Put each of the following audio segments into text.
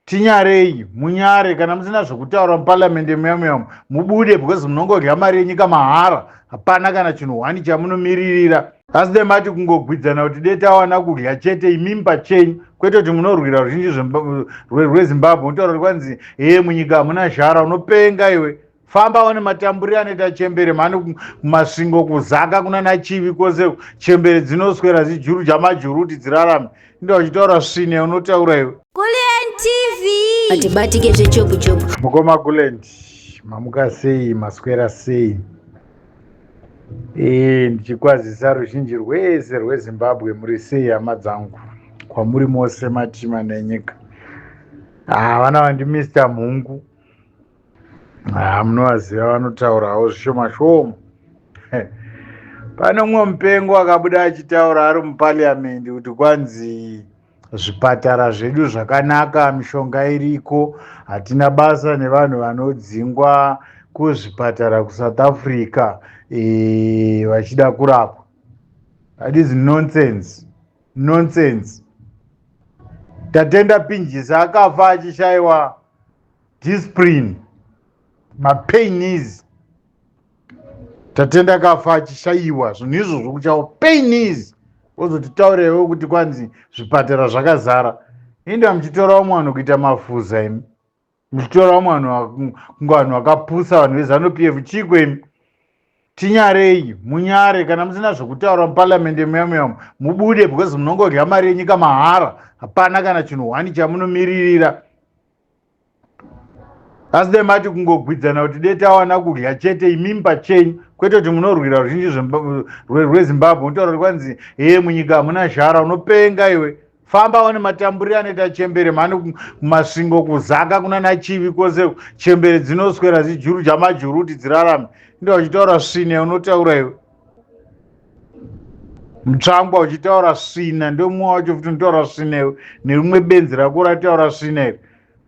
Tinyarei, munyare. Kana musina zvokutaura muparliament muya muya, mubude, because munongodya mari yenyika mahara. Hapana kana chinhu hwani chamunomiririra, asi dai mati kungogwidzana kuti dai tawana kudya chete, imimi pachenyu, kwete kuti munorwira ruzhinji rweZimbabwe. Unotaura kuti kwanzi hee, munyika hamuna zhara. Unopenga iwe. Famba one matamburiro anoita chembere mhani kuMasvingo, kuZaka, kunana Chivi kwose. Chembere dzinoswera dzijuruja majuru kuti dzirarame. Inda uchitaura svine unotaura iwe. Kulliant TV. Atibatike zvechopu chopu. Mukoma Kulliant, mamuka sei? Maswera sei? Ndichikwazisa ruzhinji rwese rweZimbabwe. Muri sei, hama dzangu, kwamuri mose matima nenyika? Ah, vana vandi Mr Mhungu. Ah, munovaziva, vanotaurawo zvishoma shoma. Pane umwe mupengo akabuda achitaura ari muparliament kuti kwanzi zvipatara zvedu zvakanaka, mishonga iriko, hatina basa nevanhu vanodzingwa kuzvipatara kuSouth Africa vachida kurapwa. That is nonsense, nonsense. Tatenda Pinjisi akafa achishayiwa Disprin, mapains. Tatenda akafa achishayiwa zvinhu izvozvo, kuchawa pains. Wozotitaurewo kuti kwanzi zvipatara zvakazara. Inda muchitora umwe vanhu kuita mafuza imi, muchitora umwe vanhu kunge vanhu vakapusa. Vanhu veZANU PF, chiko imi? Tinyarei, munyare. Kana musina zvokutaura muparliament muya muya, mubude, because munongodya mari yenyika mahara. Hapana kana chinhu hwani chamunomiririra, asi dai mati kungogwidzana kuti dai tawana kudya chete, imimi pachenyu, kwete kuti munorwira ruzhinji rweZimbabwe. Unotaura kuti kwanzi hee, munyika hamuna zhara. Unopenga iwe. Famba one matamburiro anoita chembere mhani kuMasvingo, kuZaka, kunana Chivi kwose. Chembere dzinoswera dzijuruja majuru kuti dzirarame. Inda uchitaura svine unotaura iwe. Mutsvangwa, uchitaura svina. Ndomumwe wacho futi unotaura svina iwe, nerimwe benzi rako rataura svina iri.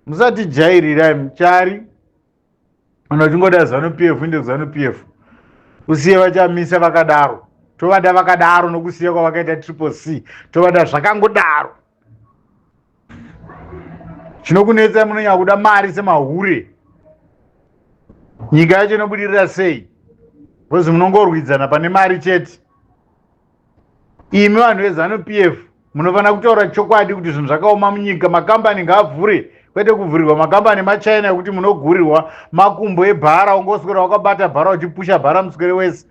Musatijairirai muchari. Kana uchingoda ZANU PF, inde kuZANU PF, usiye vaChamisa vakadaro. Tovada vakadaro, nokusiya kwavakaita Triple C, tovada zvakangodaro. Chinokunetsai, munonyanya kuda mari semahure. Nyika yacho inobudirira sei? Because munongorwidzana pane mari chete. Imi vanhu veZANU PF munofanira kutaura chokwadi kuti zvinhu zvakaoma munyika, makambani ngaavhure, kwete kuvhurirwa makambani emaChina ekuti munogurirwa makumbo ebhara, ungoswera wakabata bhara, uchipusha bhara muswere wese.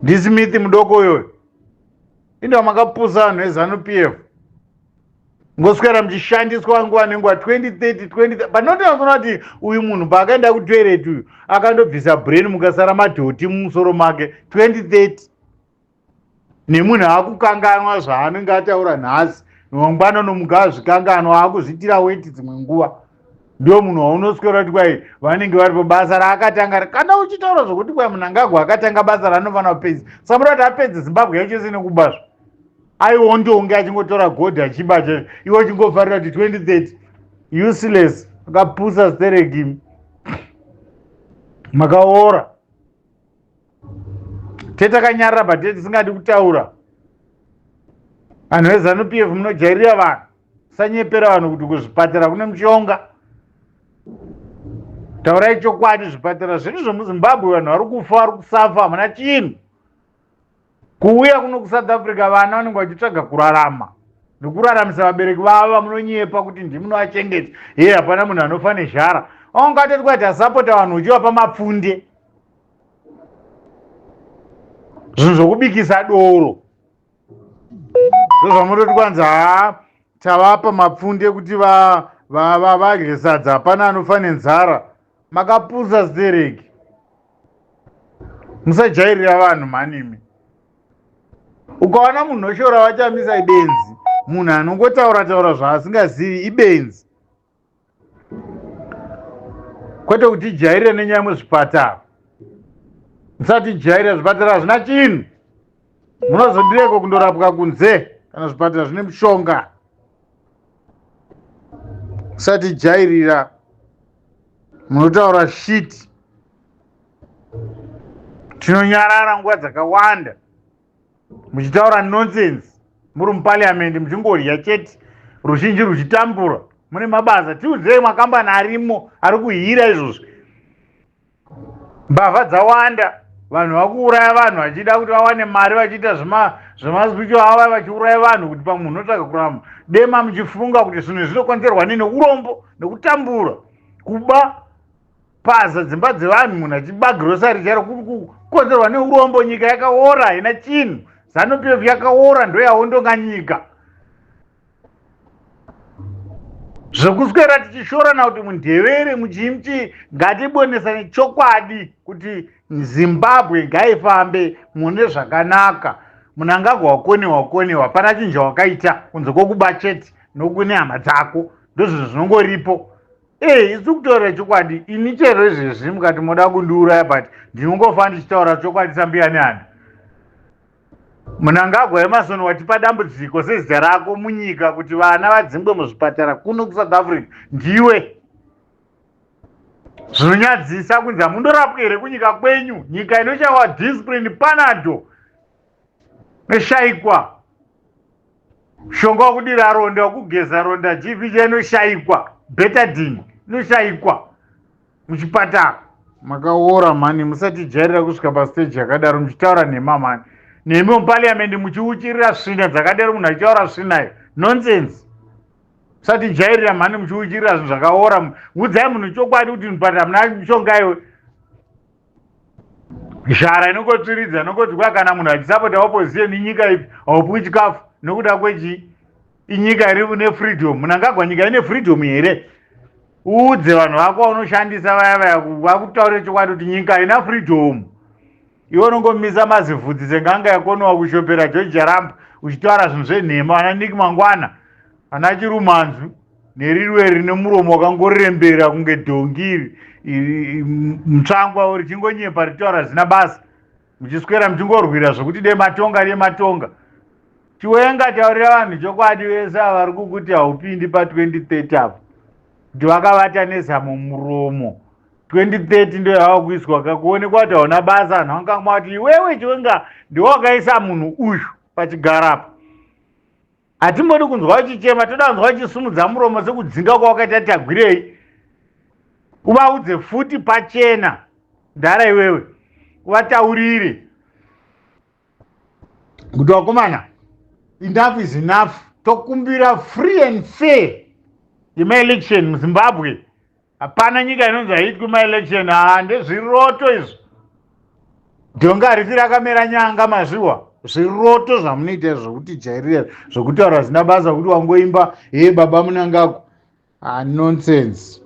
NdiSmith mudoko uyoyo. Inda makapusa, vanhu veZANU PF. Ngoswera muchishandiswa nguva nenguva. 2030, 20 panotoona kuti uyu munhu paakaenda kutoilet uyu akandobvisa brain, mukasara madhoti mumusoro make. 2030 nemunhu akukanganwa zvaanenge ataura nhasi, mangwana nomuga azvikanganwa, akuzviitira weti. Dzimwe nguva ndio munhu waunoswera kuti kwai vanenge vari pabasa raakatanga. Kana uchitaura zvokuti kwai Mnangagwa akatanga basa raanofanira kupedza, samuda kuti apedze Zimbabwe yacho yese nekubazvo, aiwondonge achingotora godhi achiba chaizvo, iwe uchingofarira kuti 2030. Useless, akapusa stereki, makaora. Tetakanyarara, but tisingadi kutaura. Vanhu veZANU PF munojairira vanhu. Sanyepera vanhu kuti kuzvipatara kune mushonga. Taurai chokwadi, zvipatara zvedu zvemuZimbabwe, vanhu vari kufa, vari kusafa, hamuna chinhu. Kuuya kuno kuSouth Africa, vana vanenge vachitsvaga kurarama nekuraramisa vabereki vavo vamunonyepa kuti ndimunovachengeta. Ye, hapana munhu anofa nezhara. Aungatoti kwaiti asapota vanhu uchivapa mapfunde, zvinhu zvokubikisa doro, ndozvamunoti kwanzi haa, tavapa mapfunde kuti vadye sadza, hapana anofa nenzara. Makapusa stereki. Musajairira vanhu manimi. Ukaona munhu oshora vaChamisa, ibenzi. Munhu anongotaura taura zvaasingazivi ibenzi, kwete kuti jairire nenyaya muzvipatara. Musatijairira, zvipatara hazvina chinhu. Munozodireko kundorapwa kunze kana zvipatara zvine mushonga? Musatijairira, munotaura shit. Tinonyarara nguva dzakawanda muchitaura nonsense muri muparliament, muchingorya chete, ruzhinji ruchitambura. Mune mabasa, tiudzei makambani arimo ari kuhira izvozvi. Mbavha dzawanda, vanhu vakuuraya vanhu vachida kuti vawane mari, vachiita zvemaspicho ava, vachiuraya vanhu kuti pamwe munhu unotsvaga kurarama. Dema muchifunga kuti zvinhu zvinokonzerwa nei? Neurombo, nekutambura, kuba, paza dzimba dzevanhu, munhu achiba grocery charo, kukonzerwa neurombo. Nyika yakaora, haina chinhu. ZANU PF yakaora, ndoyaondonga nyika. Zvekuswera tichishorana kuti mundevere muchimchi, ngatibonesane chokwadi kuti Zimbabwe ngaifambe mune zvakanaka. Munangagwa wakonewa, wakonewa, hapana chinhu chawakaita kunze kwokuba chete nokune hama dzako, ndozvinhu zvinongoripo. Ee, isu kutaura chokwadi, ini chero izvezvi mukati moda kundiuraya, but ndinongofa ndichitaura chokwadi sambuya nehanda. Munangagwa Emerson, watipa dambudziko sezita rako munyika kuti vana vadzingwe muzvipatara kuno kuSouth Africa. Ndiwe zvinonyadzisa kunzi hamundorapwa here kunyika kwenyu? Nyika inoshaiwa Disprin, Panado inoshayikwa, mushonga wekudira ronda, wekugeza ronda, GVJ inoshayikwa, Betadine inoshayikwa muchipatara. Makaora mani, musatijairira kusvika pastage yakadaro muchitaura nhema mani. Nemi muparliament muchiuchirira svina dzakadaro, munhu achitaura svinayo, nonsense. Musatijairira mhani muchiuchirira zvinhu zvakaora. Udzai munhu chokwadi kuti mupatara muna mishonga iwe. Zhara inongotsviridza, inongoti kwa kana munhu achisapota opposition, inyika ipi haupiwi chikafu nokuda kwechii? Inyika iri nefreedom? Munangagwa, nyika ine freedom here? Uudze vanhu vako vaunoshandisa vaya vaya vakutaurire chokwadi kuti nyika haina freedom. Iwe unongomisa mazivhudzi senganga yakonowa kushopera George Jaramba, uchitaura zvinhu zvenhema. Vana Nick Mangwana, vana Chirumanzu nerirwe rine muromo wakangorembera kunge dhongi iri, mutsvangwa richingonyepa richitaura zvisina basa, muchiswera muchingorwira zvokuti de matonga, de matonga. Chiwenga, taurira vanhu chokwadi vese ava vari kukuti haupindi pa2030 apo, kuti vakavata nezamo muromo. 2030 ndo yava kuiswa kakuonekwa kuti hauna basa. Vanhu vangangwa kuti iwewe Chiwenga ndiwe wakaisa munhu uyu pachigarapo. Hatimbodi kunzwa uchichema, toda kunzwa uchisumudza muromo sekudzinga kwawakaita Tagwirei. Uvaudze futi pachena, ndara iwewe, uvataurire kuti vakomana, enough is enough, tokumbira free and fair yemaelection muZimbabwe. Hapana nyika inonzi haitwi maelection. Haa, ndezviroto izvo. Dhonga harifi rakamera nyanga. Mazviwa zviroto zvamunoita zvokuti jairira, zvokutaura zina basa, kuti wangoimba he baba Munangagwa. Ha, nonsense.